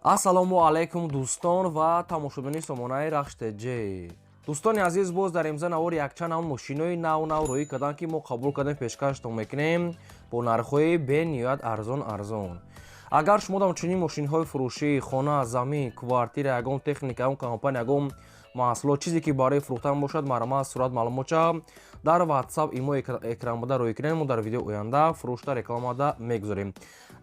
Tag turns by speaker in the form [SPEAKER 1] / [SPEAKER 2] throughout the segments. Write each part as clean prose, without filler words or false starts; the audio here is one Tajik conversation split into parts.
[SPEAKER 1] Ассалому алайкум, дӯстон ва тамошобини сомонаи Рахш ТЖ. Дӯстони азиз, боз дар имза навори якчанд ҳам мошинои нав нав рӯӣ карданд, ки мо қабул кардем, пешкаштон мекунем бо нархҳои бениҳоят арзон арзон. Агар шумо дам чунин мошинҳои фурӯшӣ, хона, замин, квартира, ягон техника, ягон компания, ягон маҳсулот, чизе ки барои фурӯхтан бошад, марҳамат, сурат, маълумотча дар WhatsApp, имо экранбуда рӯй кунед. Мо дар видеои оянда фурӯшта рекламада мегузорем.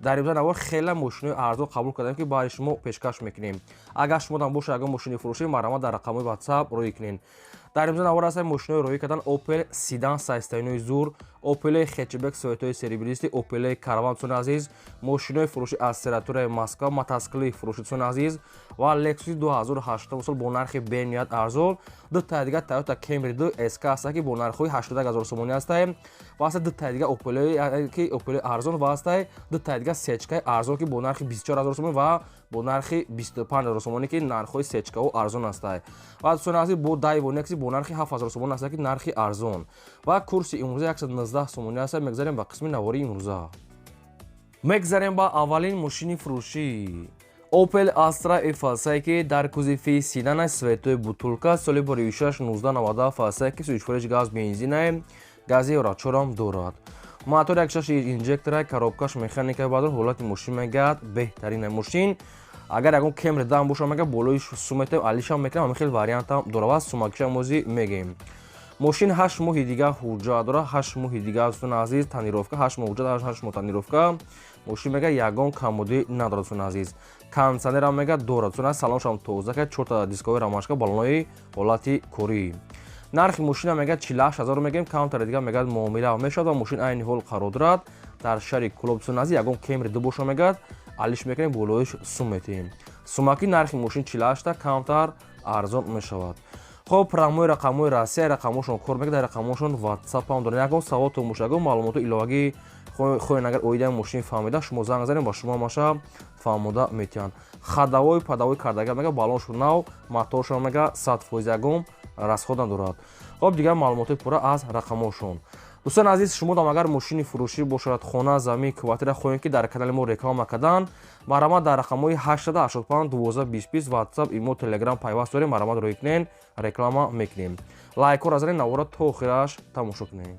[SPEAKER 1] Дар имза навор хеле мошинои арзон қабул кардем, ки барои шумо пешкаш мекунем. Агар шумо дам бошад ягон мошини фурӯшӣ, марҳамат, дар рақамҳои WhatsApp рӯй кунед. Дар имза навор ҳастанд мошинои рӯй кардан: Opel седан состояние зур, Opel хэтчбек цветои серебристый, Opel Караван, дӯстони азиз, мошинои фурӯшӣ аз территорияи Москва, мотоцикли фурӯшӣ, дӯстони азиз, ва Lexus 2008 сол бо нархи бениҳоят арзон. Дутаи дига Toyota Camry 2 SK ҳаста, ки бо нархҳои 81 ҳазор сомонӣ ҳастае, ва ҳаста дутаи дига Opel, ки Opel арзон, ва ҳастае дутаи дига сечкаи арзон, ки бо нархи 24 ҳазор сомонӣ ва бо нархи 25 ҳазор сомонӣ, ки нархҳои сечкаҳо арзон ҳастае. Ва, дӯстони азиз, бо Daewoo Nexia бо нархи 7 ҳазор сомонӣ ҳаста, ки нархи арзон, ва курси имрӯза 119 сомонӣ ҳаста. Мегзарем ба қисми навори имрӯза, мегзарем ба аввалин мошини фурӯшӣ: Opel Astra F ҳастае, ки дар кузови седана, цветои бутылка, соли 2006, 1997 ҳастае, ки сӯзишвориш газ бензинае, гази евро 4-ам дорад. Мотор 1.6 инжектора, коробкаш механика. Бадор ҳолати мошин мегӯяд беҳтарина мошин. Агар ягон Camry дам боша, мега болои сумете алишам мекунам, ҳамин хел вариантам дорад ва сумакишам озӣ мегӯем. Мошин 8 моҳи дига ҳуҷҷат дорад, 8 моҳи дига, дӯстони азиз, тонировка, 8 моҳ ҳуҷҷат, 8 моҳ тонировка. Мошин мега ягон камбудӣ надорад, дӯстони азиз. Кондиционерам мега дорад, дӯстони азиз, салоншам тоза ка, чорта дискови рамашка, балонои ҳолати корӣ. Нархи мошина мега 48 ҳазор мегӯем, камтаре дига мегӯяд муомила мешавад. Ва мошин айни ҳол қарор дорад дар шаҳри Кулоб, дӯстони азиз. Ягон Camry ду боша, мегӯяд алиш мекунем, болоиш сум метиҳем. Сумаки нархи мошин 48-та, камтар арзон мешавад. Хоб, прямой рақамҳои Россия, рақамҳошон кор мекунад, дар рақамҳошон WhatsApp ам доранд. Ягон саволтон боша, ягон маълумоти иловагӣ хоҳед, агар оидаи мошин фаҳмида, шумо занг занед, ба шумо маша фаҳмода метиҳанд. Ходовой падовой кардага, мега баллоншон нав, моторшон мега 100%, ягон расход надорад. Хоб, дигар маълумоти пурра аз рақамҳошон. Дӯстони азиз, шумо дам агар мошини фурӯшӣ бошад, хона, замин, квартира хоҳем, ки дар канали мо реклама кардан, марҳамат, дар рақамҳои 885 12 20 WhatsApp, имо, Telegram пайваст дорем. Марҳамат, рӯй кунед, реклама мекунем. Лайкҳоро занед, навора то охираш тамошо кунем.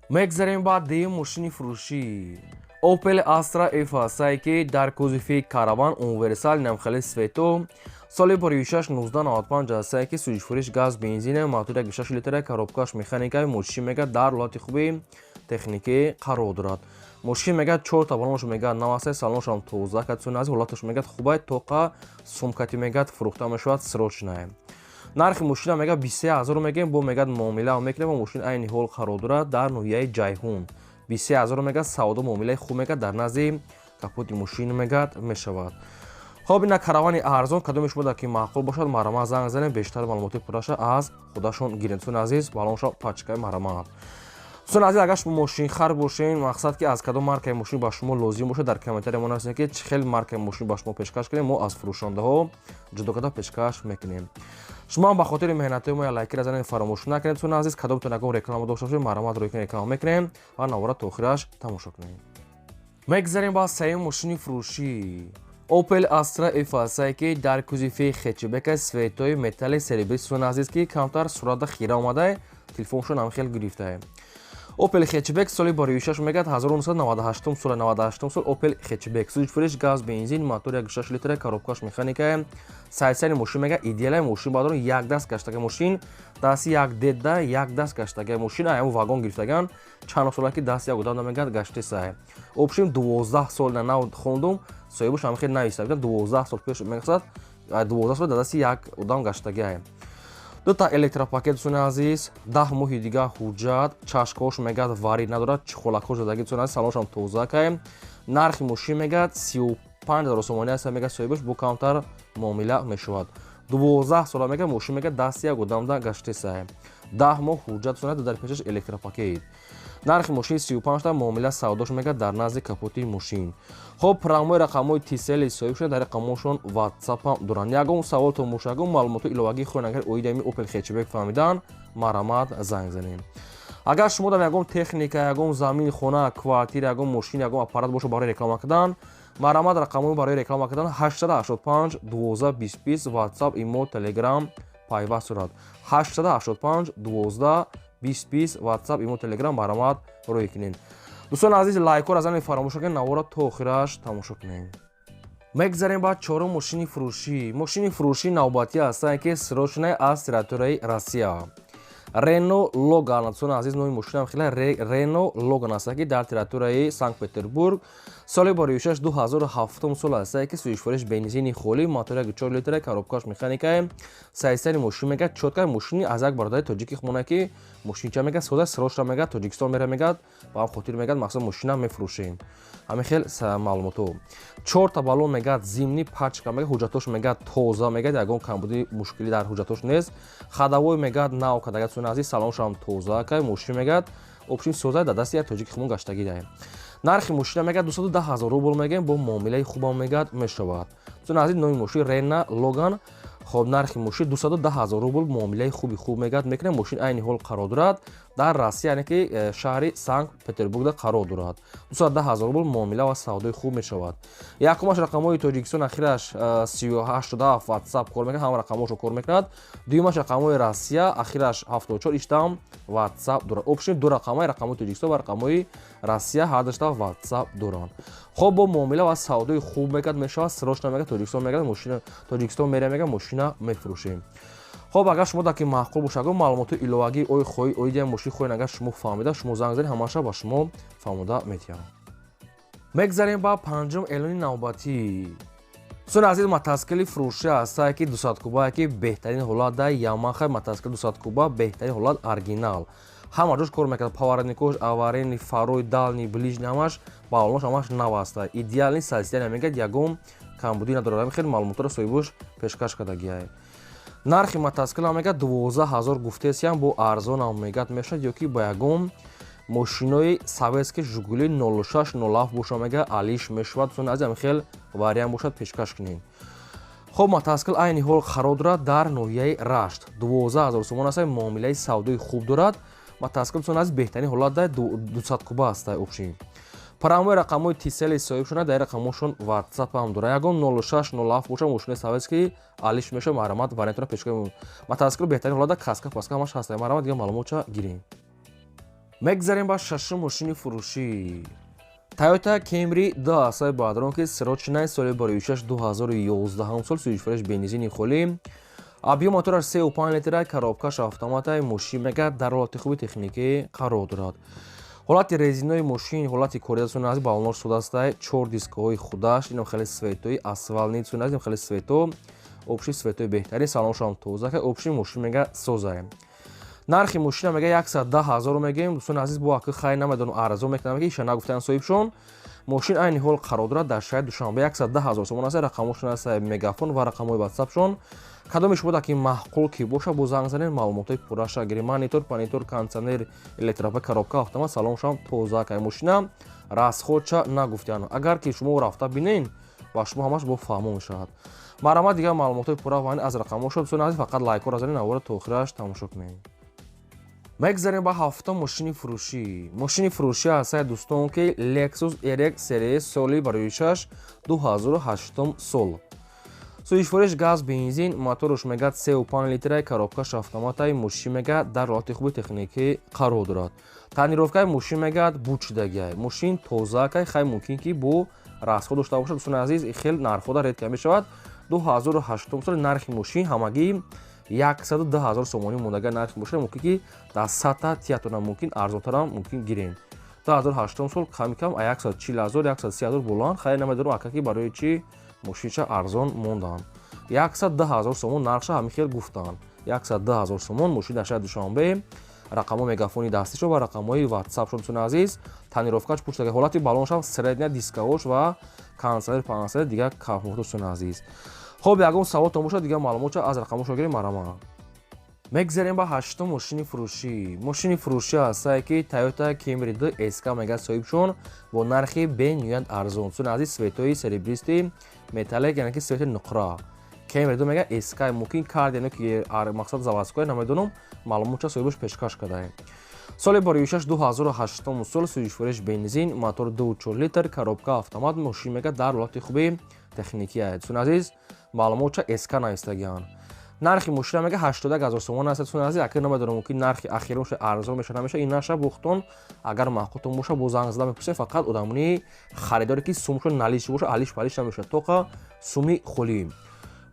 [SPEAKER 1] Мегзарем ба дуюм мошини фурӯшӣ: Opel Astra F ҳастае, ки дар кузови Караван универсал, намхели цвето, соли 2006, 1995 ҳастае, ки сӯзишвориш газ бензина, мотор 1.6 литра, коробкаш механика. Мошин мега дар ҳолати хуби техникӣ қарор дорад. Мошин мега чорта балонш мега нав ҳастае, салоншам тоза катсонази, ҳолаташ мегӯяд хубай, тоқа сумкати мегӯяд фурӯхта мешавад срочная. Нархи мошина мега 23 ҳазор мегӯем, бо мегӯяд муомила мекунем. Ва мошин айни ҳол қарор дорад дар ноҳияи Ҷайҳун. 23 ҳазор мегӯяд, савдо муомилаи хуб мегӯяд дар назди капоти мошин мегӯяд мешавад. Хоб, ина Каравани арзон. Кадоме шумо дар ки маъқул бошад, марҳамат, занг занем, бештар маълумоти пурраша аз худашон гирем. Дӯстони азиз, балонша пачкаи, марҳамат. Дӯстони азиз, агар шумо мошинхар бошен, мақсад ки аз кадом маркаи мошин ба шумо лозим бошад, дар комментария мо нависед, ки чӣ хел маркаи мошин ба шумо пешкаш кунем. Мо аз фурӯшандаҳо ҷудо карда пешкаш мекунем. Шумо ҳам ба хотири меҳнатҳои мо лайкира занед, фаромӯш накунед. Дӯстони азиз, кадомтон ягон реклама дошта бошед, марҳамат, рӯй кунед, реклама мекунем ва навора то охираш тамошо кунем. Мегзарем ба сеюм мошини фурӯшӣ: Opel Astra F ҳастае, ки дар кузови хэтчбека, цветои металли серебристый, азиз, ки камтар сурата хира омадае, телефоншон ҳам хел гирифтае. Opel хэтчбек соли 2006 мегӯяд 1998 соли 98 сол Opel хэтчбек, сӯзишвориш газ бензин, мотор 1.6 литра, коробкаш механика. Сайсари мошин мега идеалай мошин бадорон, як даст гаштага мошин, дасти як деда як даст гаштага мошин, аям вагон гирифтаган, чанд сола ки дасти як одам намегӯяд гаштесай. Общем, 12 сол нав хондум, соҳибаш ҳам хел нависта, 12 сол пеш меқсад, 12 сол дар дасти як одам гаштагиае. Дута электропакет, дӯстони азиз, 10 моҳи дига ҳуҷҷат, чашкош мегӯяд варид надорад, чехолакҳо задаги, дӯстони азиз, салоншам тоза каем. Нархи мошин мегӯяд 35 ҳазор сомонӣ аст, мегӯяд соҳибаш, бо камтар муомила мешавад. 12 сола мегӯяд мошин мегӯяд дасти як одамда гаштесае, 10 моҳ ҳуҷҷат, дӯстони, дар пешаш электропакет. Нархи мошин 35та, муомила савдош мегӯяд дар назди капоти мошин. Хоб, прямой рақамҳои Tcell соҳиб шуда, дар рақамҳошон WhatsApp доранд. Ягон саволтон боша, ягон маълумоти иловагӣ хоҳед, агар оиди ами Opel хэтчбек фаҳмидан, марҳамат, занг занем. Агар шумо дам ягон техника, ягон замин, хона, квартира, ягон мошин, ягон аппарат боша барои реклама кардан. Марҳамат, рақамҳои барои реклама кардан 885 12 20 20, WhatsApp, Имо, Telegram пайваст сурат. 885 12 20 20, WhatsApp, Имо, Telegram, марҳамат, рӯй кунед. Дӯстони азиз, лайкҳоро аз ани фаромӯш накунед, навора то охираш тамошо кунед. Мегзарем ба чорум мошини фурӯшӣ. Мошини фурӯшӣ навбатӣ ҳастанд, ки срочный аз территорияи Россия, Рено Логан. Дӯстони азиз, номи мошинам хеле Рено Логан аст, ки дар территорияи Санкт Петербург, соли бароишаш 2007 сол аст, ки сӯзишвориш бензини холӣ, мотори 4 литра, коробкаш механикае. Состояние мошин мегӯяд чётко. Мошини аз як бародари тоҷики хумона, ки мошинча мегӯяд сода, срочно мегӯяд Тоҷикистон мера, мегӯяд, ба ҳам хотир мегӯяд мақсад мошина мефурӯшем. Ҳамин хел маълумотҳо. Чорта баллон мегӯяд зимний, пачка мегӯяд, ҳуҷҷатош мегӯяд тоза, мегӯяд ягон камбуди мушкилӣ дар ҳуҷҷатош нест. Ходовой мегӯяд нав кардага. Дӯстони азиз, салоншам тоза кай. Мошин мегӯяд общем соза, дар дасти як тоҷики хумон гаштагӣ даҳем. Нархи мошина мегӯяд 210 ҳазор рубл мегӯем, бо муомилаи хубам мегӯяд мешавад. Дӯстони азиз, номи мошин Рено Логан. Хоб, нархи мошин 210 ҳазор рубл, муомилаи хуби хуб мегӯяд мекунем. Мошин айни ҳол қарор дорад дар Россия, яъне ки шаҳри Санкт Петербургда қарор дорад. 210 ҳазор рубл, муомила ва савдои хуб мешавад. Якумаш рақамҳои Тоҷикистон, ахираш 37, WhatsApp кор мекунад, ҳама рақамҳошо кор мекунад. Дуюмаш рақамҳои Россия, ахираш 74, иштам WhatsApp дорад. Общем, ду рақамҳои, рақамҳои Тоҷикистон ва рақамҳои Россия, ҳардашта WhatsApp доранд. Хоб, бо муомила ва савдои хуб мекард мешавад. Срочно мегӯяд Тоҷикистон мегӯяд мошина, Тоҷикистон меря, мегӯяд мошина мефурӯшем. Хоб, агар шумо даки маъқул бошад, агар маълумоти иловагӣ ой хоҳӣ оиди мошин хоҳед, агар шумо фаҳмида, шумо занг занед, ҳамаша ба шумо фаҳмода метиҳам. Мегзарем ба панҷум эълони навбатӣ. Дӯстони азиз, мотоцикли фурӯшӣ ҳастае, ки 200 куба, ки беҳтарин ҳолат да Ямаха, мотоцикли 200 куба, беҳтарин ҳолат, оригинал, ҳама ҷош кор мекард, поворотникош, аварийный, фарой дальний, ближний, ҳамаш баллонош ҳамаш нав аста, идеальный состояние, мегӯяд ягон камбудӣ надорад. Хеле маълумотро соҳибош пешкаш кардагиай. Нархи мотоцикл мегӯяд 12 000 гуфтесиям, бо арзонам мегӯяд мешавад, ё ки ба ягон мошинои советский Жигули 06 07 боша, мегӯяд алиш мешавад. Дӯстони азиз, ҳамин хел вариант бошад, пешкаш кунед. Хоб, мотоцикл айни ҳол қарор дорад дар ноҳияи Рашт, 12 000 сомон аст, муомилаи савдои хуб дорад. Мотоцикл, дӯстони азиз, беҳтарин ҳолат да 200 куба аст. Общем, парамои рақамҳои Тисели соҳиб шуда, дар рақамҳошон WhatsApp ҳам дорад. Ягон 06 07 боша, мошинаи советский алиш мешавад. Марҳамат, вариантро пешкаш. Мотоцикл беҳтарин ҳолат да, каска паска ҳамаш ҳаст. Марҳамат, дигар маълумотча гирем. Мегзарем ба шашум мошини фурӯшӣ. Toyota Camry 2 асаи баъдрон, ки срочный, соли бароишаш 2011 сол, сӯзишвориш бензини холӣ, объём мотораш 3,5 литра, коробкаш автоматай. Мошин мегӯяд дар ҳолати хуби техникӣ қарор дорад. Ҳолати резинои мошин, ҳолати коридасони аз баллонош судастай, чор дискҳои худаш, инам хеле светои асфалтный сунаст, инам хеле свето, общий светои беҳтарин, салоншам тоза, общий мошин мега созае. Нархи мошина мега 110 ҳазору мегӯем. Дӯстони азиз, бо аки хай намедонам, арзон мекунам, мега иша нагуфтан соҳибшон. Мошин айни ҳол қарор дорад дар шаҳри Душанбе, 110 ҳазор сомон аст. Рақамошон аст, Мегафон ва рақамҳои ватсапшон. Кадоми шумо ки маъқул ки боша, бо занг занед, маълумотҳои пурраша гирем. Монитор панитор, кондитсионер, электропа, коробка автомат, салоншам тоза кай. Мошина расходча нагуфтиан, агар ки шумо рафта бинен, ба шумо ҳамаш бо фаҳмо мешавад. Марҳамат, дигар маълумотҳои пурра ва аз рақамҳошо. Дӯстони азиз, фақат лайкҳоро занед, навора то охираш тамошо кунед. Мегзарем ба ҳафтум мошини фурӯшӣ. Мошини фурӯшӣ ҳастае, дӯстон, ки Lexus RX CRS, соли бароишаш 2008 сол, сӯзишвориш газ бензин, моторш мегӯяд 3,5 литра, коробкаш автоматай. Мошин мегӯяд дар ҳолати хуби техникӣ қарор дорад. Тонировкаи мошин мегӯяд бучидагиай, мошин тозаакай. Хай, мумкин ки бо расход дошта бошад. Дӯстони азиз, хел нархҳода редко мешавад. 2008 соли нархи мошин ҳамагӣ 110 ҳазор сомонӣ мондага. Нархи мошин мумкин ки дар сата тиятона, мумкин арзонтарам мумкин гирем. 2008 сол ками кам 140 ҳазор, 130 ҳазор болоанд. Хайр, намедонам, ака, ки барои чӣ мошинша арзон монданд. 110 ҳазор сомон нархша ҳамин хел гуфтанд, 110 ҳазор сомон. Мошин дар шаҳри Душанбе, рақамҳо Мегафони дастишо ва рақамҳои ватсап шо. Дӯстони азиз, тонировкаш пуштага, ҳолати баллоншам средняя, дискаҳош ва кондитсионер панасер, дигар кафмот. Дӯстони азиз, хоб, ягон саволтон бошад, дигар маълумотча аз рақамҳошо гирем. Марҳамат, мегзарем ба ҳаштум мошини фурӯшӣ. Мошини фурӯшӣ ҳастае, ки Toyota Camry 2 SK мегӯяд соҳибшон, бо нархи бениҳоят арзон. Дӯстони азиз, светои серебристый металлик, яъне ки свети нуқра. Camry 2 мегӯяд SK, мумкин кардино ки мақсад заводской, намедонам, маълумотча соҳибаш пешкаш кардаем. Соли 2006 2008 сол, сӯзишвориш бензин, мотор 2,4 литр, коробка автомат, мошин мега дар ҳолати хуби техникӣ аст. Дӯстони азиз, маълумотча СК навистагианд. Нархи мошина мега 81 000 сомон аст. Дӯстони азиз, акр намедонам, мумкин нархи ахирон арзон меша, намеша, ин наша бухтон. Агар маъқултон боша, бо занг зада мепурсем. Фақат одамони харидоре ки сумшон налиш боша, алиш палиш намешавад, тоқа суми холӣ.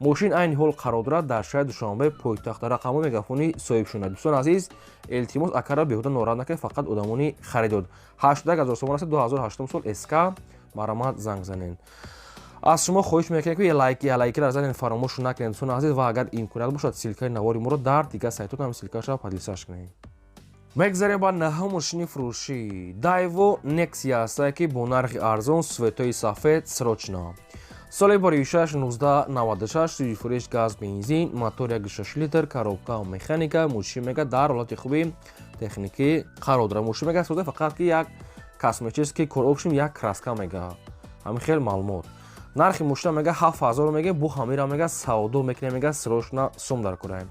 [SPEAKER 1] Мошин айни ҳол қарор дорад дар шаҳри Душанбе, пойтахт. Рақамҳои мегафони соҳибшуда. Дӯстони азиз, илтимос, акара беҳуда норат накунед, фақат одамони харидор. 81 000 сомон аст, 2008 сол, СК, марҳамат, занг занед. Аз шумо хоҳиш мекунем, ки лайкира занед, фаромӯш накунед, дӯстони азиз, ва агар имконият бошад, ссылкаи навори моро дар дигар сайтҳо ҳам ссылкаша поделиться кунед. Мегзарем ба наҳум мошини фурӯшӣ. Дайво Нексия ҳастае, ки бо нархи арзон, цветои сафед, срочно. Соли 2006 1996, сӯзишвориш газ, бензин, мотор 1,6 литр, коробка механика, мошин мега дар ҳолати хуби техникӣ қарор дорад. Мошин мега сода, фақат ки як косметический кор, общем, як краска мега, ҳамин хел маълумот. Нархи мошина мега 7000 мега, бу ҳамира мега савдо мекунем, мега срочно сум дар кораем.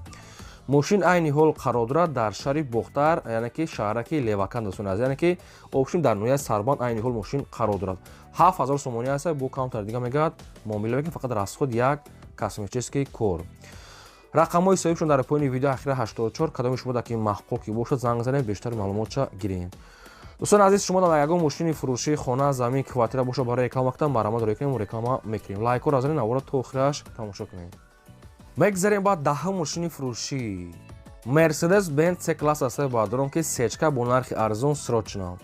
[SPEAKER 1] Мошин айни ҳол қарор дорад дар шаҳри Бохтар, яъне ки шаҳраки Левакан, дӯстони азиз, яъне ки общем дар ноҳияи Сарбанд айни ҳол мошин қарор дорад. 7000 сомонӣ аст, бо камтар дига мегӯяд муомила мекунем, фақат расход як косметический кор. Рақамҳои соҳибшон дар поёни видео, ахира 84. Кадоми шумо дар ки маъқул ки бошад, занг занед, бештар маълумотша гирем. Дӯстони азиз, шумо дар ягон мошини фурӯшии хона, замин, квартира боша, барои реклама кунам, марҳамат, рӯй кунем, реклама мекунем. Лайкҳоро занед, навора то охираш тамошо кунед. Мегзарем ба даҳум мошини фурӯшӣ. Мерседес Бенц С класс аст, баъдорон, ки сечка бо нархи арзон, срочно.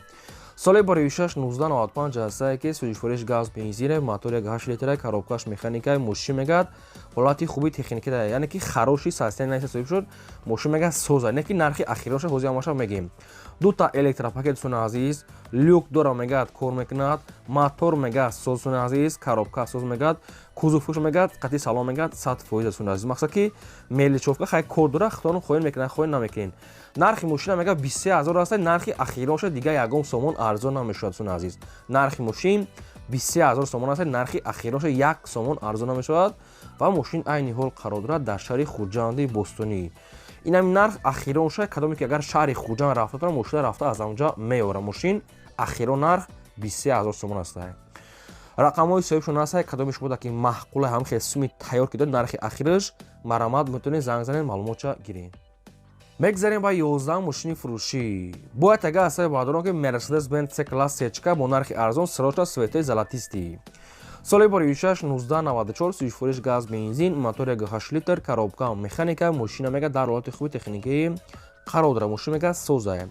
[SPEAKER 1] Соли 2006 1995 ҳастае, ки сӯзишвориш газ, бензине, мотор 1,8 литра, коробкаш механика, мошин мегӯяд ҳолати хуби техникӣ дорад, яъне ки хороший состояние наиста соҳиб шуд. Мошин мегӯяд соза, не ки нархи ахиронша ҳозир ҳамаша мегӯем. Дута электропакет, дӯстони азиз, люк дора, мегӯяд кор мекунад, мотор мегӯяд соз, дӯстони азиз, коробка соз мегӯяд, кузовш мегӯяд қатъи салон мегӯяд 100%, дӯстони азиз. Мақсад ки мелочёвка хай кор дора, худтон хоҳен мекунад, хоҳен намекунед. Нархи мошина мегӯяд 23 000 аст, нархи ахиронша, дига ягон сомон арзон намешавад, дӯстони азиз. Нархи мошин 23 000 сомон аст, нархи ахиронша, як сомон арзон намешавад. Ва мошин айни ҳол қарор дорад дар шаҳри Хуҷанди бостонӣ. Инами нарх ахиронша, кадоме ки агар шаҳри Хуҷанд рафта, мошина рафта аз онҷа меорад. Мошин ахирон нарх 23 000 сомон аст. Рақамҳои соҳибшон ҳаст. Кадоми шумо дар ки маъқула, ҳам хел суми тайёр ки дод, нархи ахираш, марҳамат, метавонед занг занед, маълумотша гиред. Мегзарем ба 11 мошини фурӯшӣ. Бояд ага ҳастаи, баъдорон, ки Мерседес Бенц С класс сечка бо нархи арзон, срочно, цветои золотистый. Соли 2006 1994, сӯзишвориш газ, бензин, мотор 1,8 литр, коробка механика, мошина мега дар ҳолати хуби техникӣ қарор дорад. Мошин мега созае,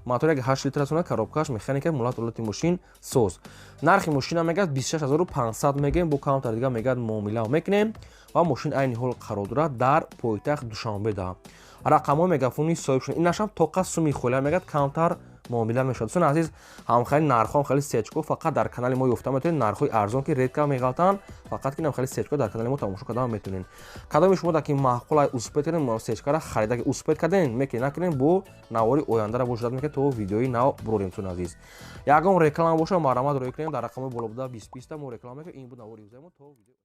[SPEAKER 1] мотор 1,8 литр асона, коробкаш механика, мулат ҳолати мошин соз. Нархи мошина мегӯяд 26 500 мегӯем, бо камтар дига мегӯяд муомила мекунем. Ва мошин айни ҳол қарор дорад дар пойтахт Душанбеда. Рақамҳои мегафони соҳибшон. Инашам тоқа суми холия, мегӯяд камтар муомила мешавад. Дӯстони азиз, ҳамхели нархҳо, ҳамхели сечко фақат дар канали мо ёфта метавонед. Нархҳои арзон ки редко меғалтанд, фақат ки ҳамхели сечко дар канали мо тамошо кардан метавонед. Кадоми шумо дар ки маъқул успеть кардем, сечкара харида ки успеть кардем, мекунед, накунем, бо навори ояндара бошад, мекунед, то видеои нав бурорем. Дӯстони азиз, ягон реклама боша, марҳамат, рӯй кунем, дар рақамҳои боло буда 20 20 мо реклама мекунем. Ин буд навори имрӯзаи мо то.